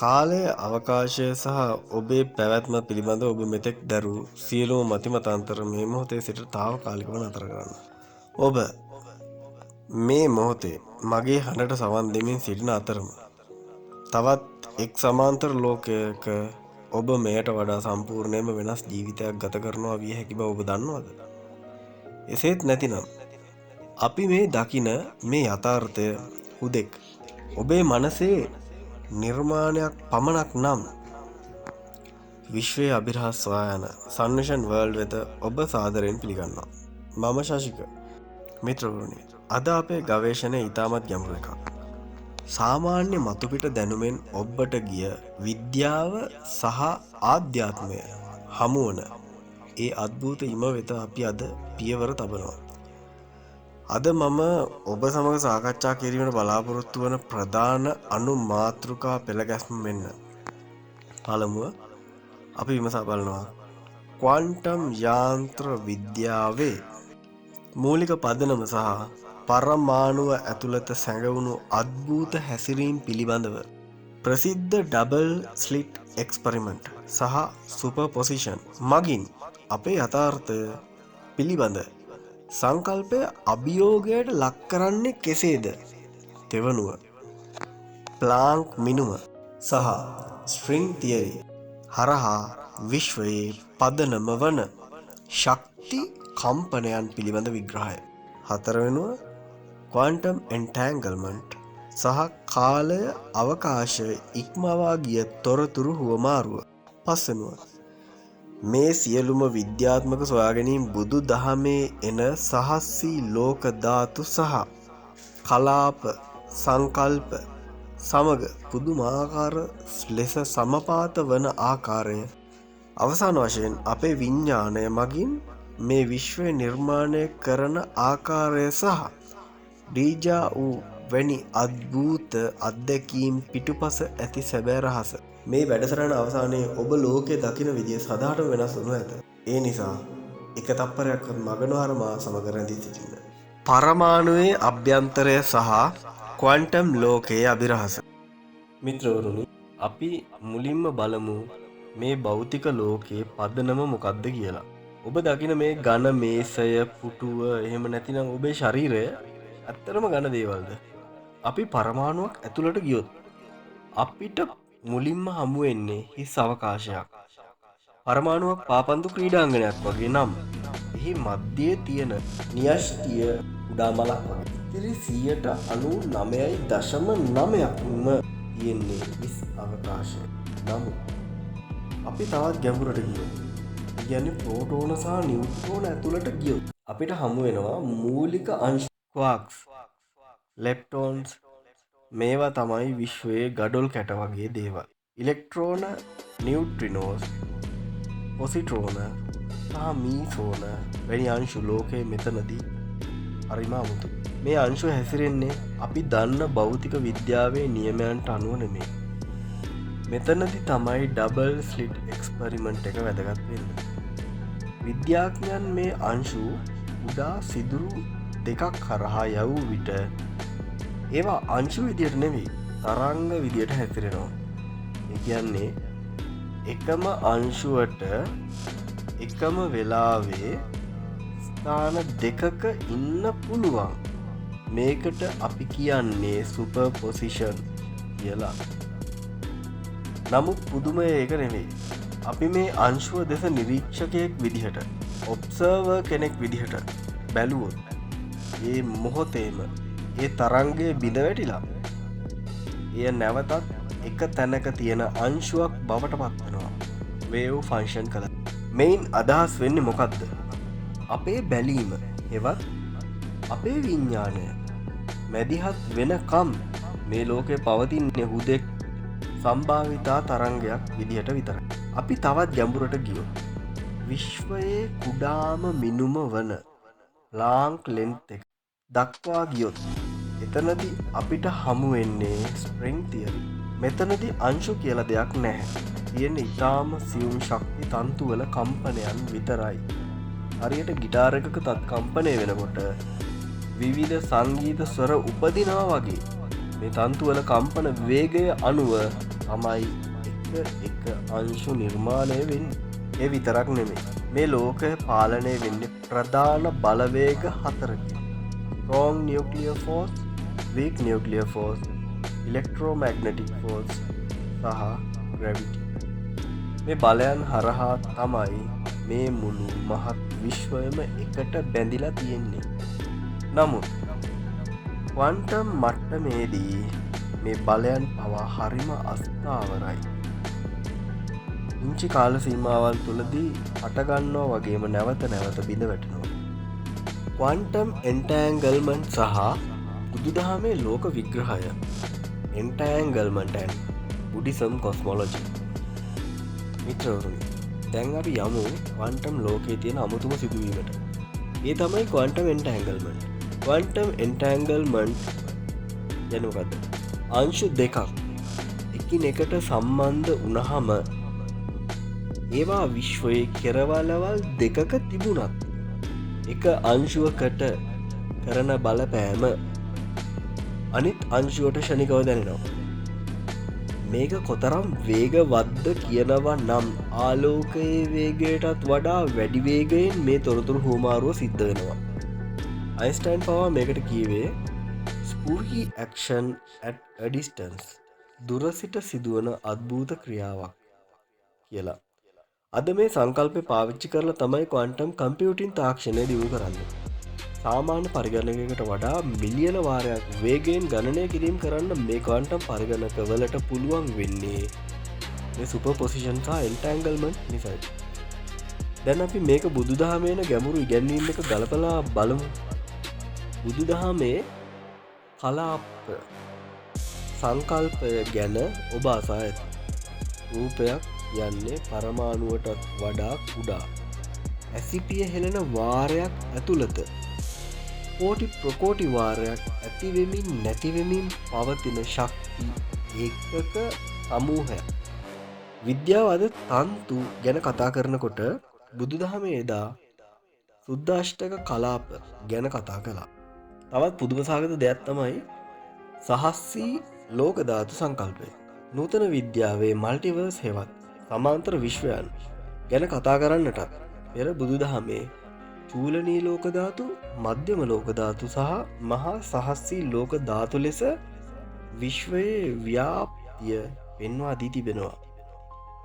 කාලය, අවකාශය සහ ඔබේ පැවැත්ම පිළිබඳ ඔබ මෙතෙක් දැරූ සියලුම මතිමතාන්තර මේ මොහොතේ සිට තාවකාලිකව නතර කරන්න. ඔබ මේ මොහොතේ මගේ හඬට සවන් දෙමින් සිටින අතරම තවත් එක් සමාන්තර ලෝකයක ඔබ මෙයට වඩා සම්පූර්ණයෙන්ම වෙනස් ජීවිතයක් ගත කරනවා විය හැකි බව ඔබ දන්නවද? එසේත් නැතිනම් අපි මේ දකින මේ යථාර්ථය හුදෙක් ඔබේ මනසේ නිර්මාණයක් පමණක් නම් විශ්වයේ අභිරහස් සොයා යන සන්විෂන් වර්ල්ඩ් වෙත ඔබ සාදරයෙන් පිළිගන්නවා. මම ශශික. මිත්‍රවරුනි, අද අපේ ගවේෂණය ඉතාමත් ගැඹුරු එකක්. සාමාන්‍ය මතුපිට දැනුමෙන් ඔබට ගිය විද්‍යාව සහ ආධ්‍යාත්මය හමුවන ඒ අద్භූත ඉම වෙත අපි අද පියවර තබනවා. අද මම ඔබ සමග සාකච්ඡා කිරීමට බලාපොරොත්තු වන ප්‍රධාන අනු මාතෘකා පෙළ ගැස්ම මෙන්න. පළමුව අපි විමසා බලනවා ක්වොන්ටම් යාන්ත්‍ර විද්‍යාවේ මූලික පදනම සහ පරමාණුව ඇතුළත සැඟවුණු අද්භූත හැසිරීම් පිළිබඳව ප්‍රසිද්ධ ඩබල් ස්ලිට් එක්ස්පරිමන්ට් සහ සුපර්පොසිෂන් මගින් අපේ යථාර්ථය පිළිබඳ සංකල්පය අභියෝගයට ලක් කරන්නේ කෙසේද? තෙවනුව ප්ලාන්ක් මිනුම සහ ස්ට්‍රින්ග් තියරි හරහා විශ්වයේ පදනම වන ශක්ති කම්පනයන් පිළිබඳ විග්‍රහය. හතරවෙනුව ක්වොන්ටම් එන්ටැන්ගල්මන්ට් සහ කාලය අවකාශය ඉක්මවා ගිය තොරතුරු හුවමාරුව. පස්වෙනුව මේ සියලුම විද්‍යාත්මක සොයාගැනීම් බුදු දහමේ එන සහස්සී ලෝක ධාතු සහ කලාප සංකල්ප සමග පුදුමාකාර ලෙස සමපාත වන ආකාරය, අවසාන වශයෙන් අපේ විඤ්ඤාණය මගින් මේ විශ්වය නිර්මාණය කරන ආකාරය සහ ඩීජා වූ වැනි අද්භූත අත්දැකීම් පිටුපස ඇති සැබෑ රහස. මේ වැඩසටහන අවසානයේ ඔබ ලෝකය දකින විදිය සදාටම වෙනස් වනු ඇත. ඒ නිසා එක තප්පරයක්වත් මග නොහර මා සමග රැඳී සිටින්න. පරමාණුවේ අභ්‍යන්තරය සහ ක්වොන්ටම් ලෝකයේ අභිරහස. මිත්‍රවරුනි, අපි මුලින්ම බලමු මේ භෞතික ලෝකයේ පදනම මොකක්ද කියලා. ඔබ දකින මේ ඝන මේසය, පුටුව, එහෙම නැතිනම් ඔබේ ශරීරය ඇත්තටම ඝන දේවල්ද? අපි පරමාණුවක් ඇතුළට ගියොත් අපිට මුලින්ම හමු වෙන්නේ හිස් අවකාශයක්. පරමාණුවක් පාපන්දු ක්‍රීඩාංගණයක් වගේ නම් එහි මධ්‍යයේ තියෙන න්‍යෂ්ටිය කුඩා මලක් වගේ. ඉතිරි 99.9%ක්ම තියෙන්නේ හිස් අවකාශය. නමුත් අපි තවත් ගැඹුරට ගියොත්, ඒ කියන්නේ ප්‍රෝටෝන සහ නියුට්‍රෝන ඇතුළට ගියොත් අපිට හමු වෙනවා මූලික අංශු ක්වාක්ස්, ලෙප්ටෝන්ස්. මේවා තමයි විශ්වයේ ගඩොල් කැට වගේ දේවල්. ඉලෙක්ට්‍රෝන, නියුට්‍රිනෝස්, පොසිට්‍රෝන සහ මීසෝන වැනි අංශු ලෝකයේ මෙතනදී හරිම අමුතුයි. මේ අංශු හැසිරෙන්නේ අපි දන්න භෞතික විද්‍යාවේ නියමයන්ට අනුව නෙමෙයි. මෙතනදි තමයි ඩබල් ස්ලිට් එක්ස්පරිමන්ට් එක වැදගත් වෙන්නේ. විද්‍යාඥයන් මේ අංශු කුඩා සිදුරු දෙකක් හරහා යවූ විට ඒවා අංශු විදියට නෙවෙයි, තරංග විදියට හැසිරෙනවා. ඒ කියන්නේ එකම අංශුවට එකම වෙලාවේ ස්ථාන දෙකක ඉන්න පුළුවන්. මේකට අපි කියන්නේ සුපර් පොසිෂන් කියලා. නමුත් පුදුමය ඒක නෙවෙයි. අපි මේ අංශුව දෙස නිරීක්ෂකයෙක් විදිහට, ඔබ්සර්වර් කෙනෙක් විදිහට බැලුවොත් ඒ මොහොතේම ඒ තරංගය බිඳ වැටිලා එය නැවතත් එක තැනක තියෙන අංශුවක් බවට පත්වෙනවා. වේව් ෆන්ක්ෂන් කළ. මෙයින් අදහස් වෙන්නේ මොකද්ද? අපේ බැලීම හෙවත් අපේ විඤ්ඤාණය මැදිහත් වෙනකම් මේ ලෝකේ පවතින්නේ හුදෙක් සම්භාවිතා තරංගයක් විදිහට විතරයි. අපි තවත් ගැඹුරට ගියොත් විශ්වයේ කුඩාම මිනුම වන ප්ලාන්ක් ලෙන්ත් එක දක්වා ගියොත් එතනදි අපිට හමු වෙන්නේ ස්ට්‍රින්ග් තියරි. මෙතනදි අංශු කියලා දෙයක් නැහැ. තියෙන්නේ ඉතාම සියුම් ශක්ති තන්තුවල කම්පනයන් විතරයි. හරියට ගිටාර් එකක තත් කම්පනය වෙනකොට විවිධ සංගීත ස්වර උපදිනවා වගේ මේ තන්තුවල කම්පන වේගය අනුව තමයි එක එක අංශු නිර්මාණය වෙන්නේ. ඒ විතරක් නෙමෙයි. මේ ලෝකය පාලනය වෙන්නේ ප්‍රධාන බලවේග හතරකින්. Strong nuclear force, weak nuclear force, electromagnetic force සහ gravity. මේ බලයන් හරහා තමයි මේ මුළු මහත් විශ්වයම එකට බැඳිලා තියෙන්නේ. නමුත් ක්වොන්ටම් මට්ටමේදී මේ බලයන් පවා හරිම අස්ථාවරයි. පුංචි කාල සීමාවල් තුළදී හටගන්නවා වගේම නැවත නැවත බිඳ වැටෙනවා. ක්වොන්ටම් එන්ටෑන්ගල්මන්ට් සහ බුදුදහමේ ලෝක විග්‍රහය. එන්ටෑන්ගල්මන්ට් ඇන්ඩ් බුඩිසම් කොස්මොලොජි. මිත්‍රවරුනි, දැන් අපි යමු ක්වොන්ටම් ලෝකයේ තියෙන අමුතුම සිදුවීමට. ඒ තමයි ක්වොන්ටම් එන්ටෑන්ගල්මන්ට්. ක්වොන්ටම් එන්ටෑන්ගල්මන්ට් කියන්නේ මොකද්ද? අංශු දෙකක් එකිනෙකට සම්බන්ධ වුණහම ඒවා විශ්වයේ කෙරවලවල් දෙකක තිබුණත් එක අංශුවකට කරන බලපෑම අනිත් අංශුවට ක්ෂණිකව දැනෙනවා. මේක කොතරම් වේගවත්ද කියනවා නම් ආලෝකයේ වේගයටත් වඩා වැඩි වේගයෙන් මේ තොරතුරු හුවමාරුව සිද්ධ වෙනවා. අයින්ස්ටයින් පවා මේකට කීවේ spooky action at a distance, දුර සිට සිදුවන අద్භූත ක්‍රියාවක් කියලා. අද මේ සංකල්පය පාවිච්චි කරලා තමයි ක්වොන්ටම් කම්පියුටිං තාක්ෂණය දියුණු කරන්නේ. සාමාන්‍ය පරිගණකයකට වඩා මිලියන වාරයක් වේගයෙන් ගණනය කිරීම කරන්න මේ ක්වොන්ටම් පරිගණකවලට පුළුවන් වෙන්නේ මේ සුපර් පොසිෂන් සහ එන්ටැන්ගල්මන්ට් නිසායි. දැන් අපි මේක බුදුදහමේ එන ගැඹුරු ඉගැන්වීම් එක ගලපලා බලමු. බුදුදහමේ කලාප සංකල්පය ගැන ඔබ අසා ඇත. රූපයක් කියන්නේ පරමාණුවටත් වඩා කුඩා ඇසිපිය හෙළන වාරයක් ඇතුළත කෝටි ප්‍රකෝටි වාරයක් ඇතිවෙමින් නැතිවෙමින් පවතින ශක්ති ඒකක සමූහයක්. විද්‍යාව අද තන්තු ගැන කතා කරනකොට බුදුදහමේ එදා සුද්ධාෂ්ටක කලාප ගැන කතා කළා. තවත් පුදුම සහගත දෙයක් තමයි සහස්සී ලෝක ධාතු සංකල්පය. නූතන විද්‍යාවේ මල්ටිවර්ස් හෙවත් සමාන්තර විශ්වයන් ගැන කතා කරන්නටත් පෙර බුදුදහමේ චූලනී ලෝක ධාතු, මධ්‍යම ලෝක ධාතු සහ මහා සහස්සී ලෝක ධාතු ලෙස විශ්වයේ ව්‍යාප්තිය පෙන්වා දී තිබෙනවා.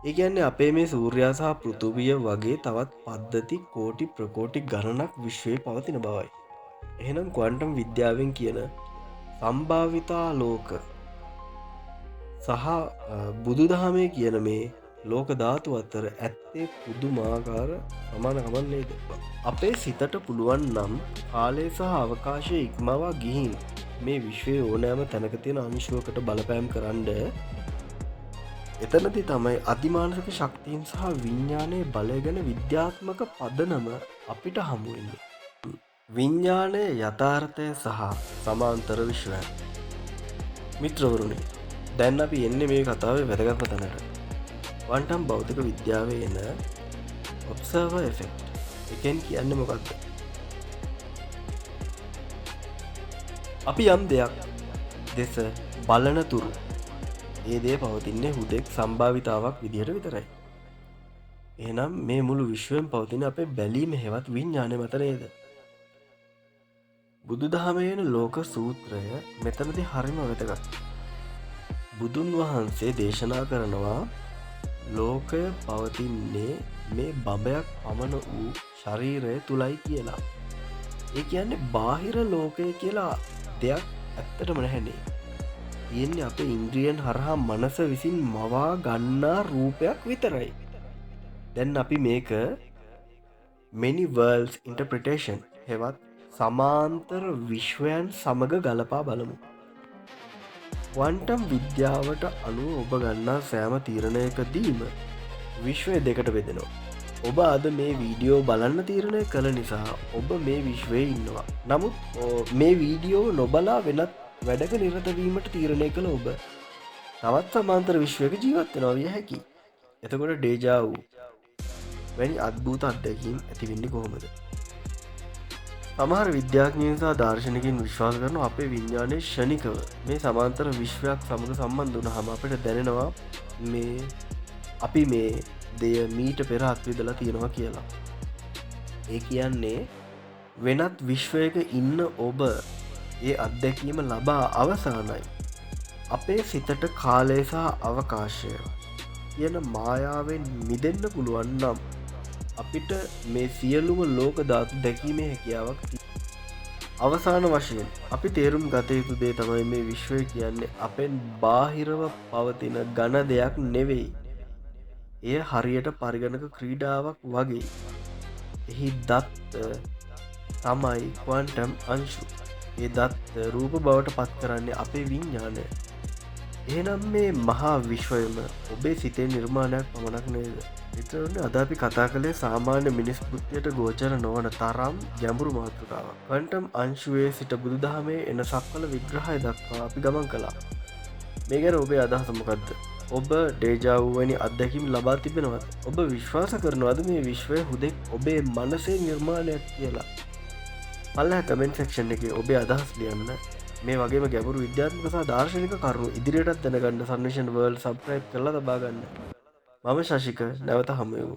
ඒ කියන්නේ අපේ මේ සූර්යයා සහ පෘථුවිය වගේ තවත් පද්ධති කෝටි ප්‍රකෝටි ගණනක් විශ්වයේ පවතින බවයි. එහෙනම් ක්වොන්ටම් විද්‍යාවෙන් කියන සම්භාවිතා ලෝක සහ බුදුදහමේ කියන මේ ලෝක ධාතු අතර ඇත්තේ පුදුමාකාර සමානකමක් නේද? අපේ සිතට පුළුවන් නම් කාලය සහ අවකාශය ඉක්මවා ගිහින් මේ විශ්වයේ ඕනෑම තැනක තියෙන අංශුවකට බලපෑම් කරන්න, එතනදී තමයි අතිමානසික ශක්තීන් සහ විඤ්ඤාණයේ බලය ගැන විද්‍යාත්මක පදනම අපිට හමු වෙන්නේ. විඤ්ඤාණය යථාර්ථය සහ සමාන්තර විශ්වයන්. මිත්‍රවරුනි, දැන් අපි එන්නේ මේ කතාවේ වැදගත්ම තැනට. ක්වොන්ටම් භෞතික විද්‍යාවේ එන ඔබ්සර්වර් එෆෙක්ට් එකෙන් කියන්නේ මොකක්ද? අපි යම් දෙයක් දෙස බලන තුරු ඒ දේ පවතින්නේ හුදෙක් සම්භාවිතාවක් විදිහට විතරයි. එහෙනම් මේ මුළු විශ්වයම පවතින අපේ බැලීම හෙවත් විඤ්ඤාණය මත නේද? බුදුදහමේ එන ලෝක සූත්‍රය මෙතනදී හරිම වැදගත්. බුදුන් වහන්සේ දේශනා කරනවා ලෝකය පවතින්නේ මේ බඹයක් පමණ වූ ශරීරය තුලයි කියලා. ඒ කියන්නේ බාහිර ලෝකය කියලා දෙයක් ඇත්තටම නැහැනේ. තියෙන්නේ අපේ ඉන්ද්‍රියන් හරහා මනස විසින් මවා ගන්නා රූපයක් විතරයි. දැන් අපි මේක many worlds interpretation හෙවත් සමාන්තර විශ්වයන් සමග ගලපා බලමු. ක්වොන්ටම් විද්‍යාවට අනුව ඔබ ගන්නා සෑම තීරණයකදීම විශ්වය දෙකට බෙදෙනවා. ඔබ අද මේ වීඩියෝ බලන්න තීරණය කළ නිසා ඔබ මේ විශ්වයේ ඉන්නවා. නමුත් මේ වීඩියෝ නොබලා වෙනත් වැඩක නිරත වීමට තීරණය කළ ඔබ තවත් සමාන්තර විශ්වයක ජීවත් වෙනවා විය හැකියි. එතකොට ඩේජා වූ වැනි අద్භූත අත්දැකීම් ඇති වෙන්නේ කොහොමද? සමහර විද්‍යාඥයින් සහ දාර්ශනිකයින් විශ්වාස කරනවා අපේ විඤ්ඤාණය ක්ෂණිකව මේ සමාන්තර විශ්වයක් සමග සම්බන්ධ වුණාම අපිට දැනෙනවා මේ අපි මේ දෙය මීට පෙර අත්විඳලා තියෙනවා කියලා. ඒ කියන්නේ වෙනත් විශ්වයක ඉන්න ඔබ ඒ අත්දැකීම ලබා අවසానයි. අපේ සිතට කාලය සහ අවකාශය කියන මායාවෙන් මිදෙන්න පුළුවන් නම් අපිට මේ සියලුම ලෝක ධාතු දැකීමේ හැකියාවක් තියෙනවා. අවසාන වශයෙන් අපි තේරුම් ගත යුතු දේ තමයි මේ විශ්වය කියන්නේ අපෙන් බාහිරව පවතින ඝන දෙයක් නෙවෙයි. එය හරියට පරිගණක ක්‍රීඩාවක් වගේ. එහි දත්ත තමයි ක්වොන්ටම් අංශු. ඒ දත්ත රූප බවට පත් කරන්නේ අපේ විඤ්ඤාණය. එහෙනම් මේ මහා විශ්වයම ඔබේ සිතේ නිර්මාණයක් පමණක් නේද? මිත්‍රවරුනි, අද අපි කතා කළේ සාමාන්‍ය මිනිස් බුද්ධියට ගෝචර නොවන තරම් ගැඹුරු මාතෘකාවක්. ක්වොන්ටම් අංශුවේ සිට බුදුදහමේ එන සක්වල විග්‍රහය දක්වා අපි ගමන් කළා. මේ ගැන ඔබේ අදහස මොකද්ද? ඔබ ඩේජා වූ වැනි අත්දැකීම් ලබා තිබෙනවද? ඔබ විශ්වාස කරනවද මේ විශ්වය හුදෙක් ඔබේ මනසේ නිර්මාණයක් කියලා? පල්ලෙහා කමෙන්ට් සෙක්ෂන් එකේ ඔබේ අදහස් ලියන්න. මේ වගේම ගැඹුරු විද්‍යාත්මක සහ දාර්ශනික කරුණු ඉදිරියටත් දැනගන්න සන්විෂන් වර්ල්ඩ් සබ්ස්ක්‍රයිබ් කරලා තබා ගන්න. මම ශශික, නැවත හමු වෙමු.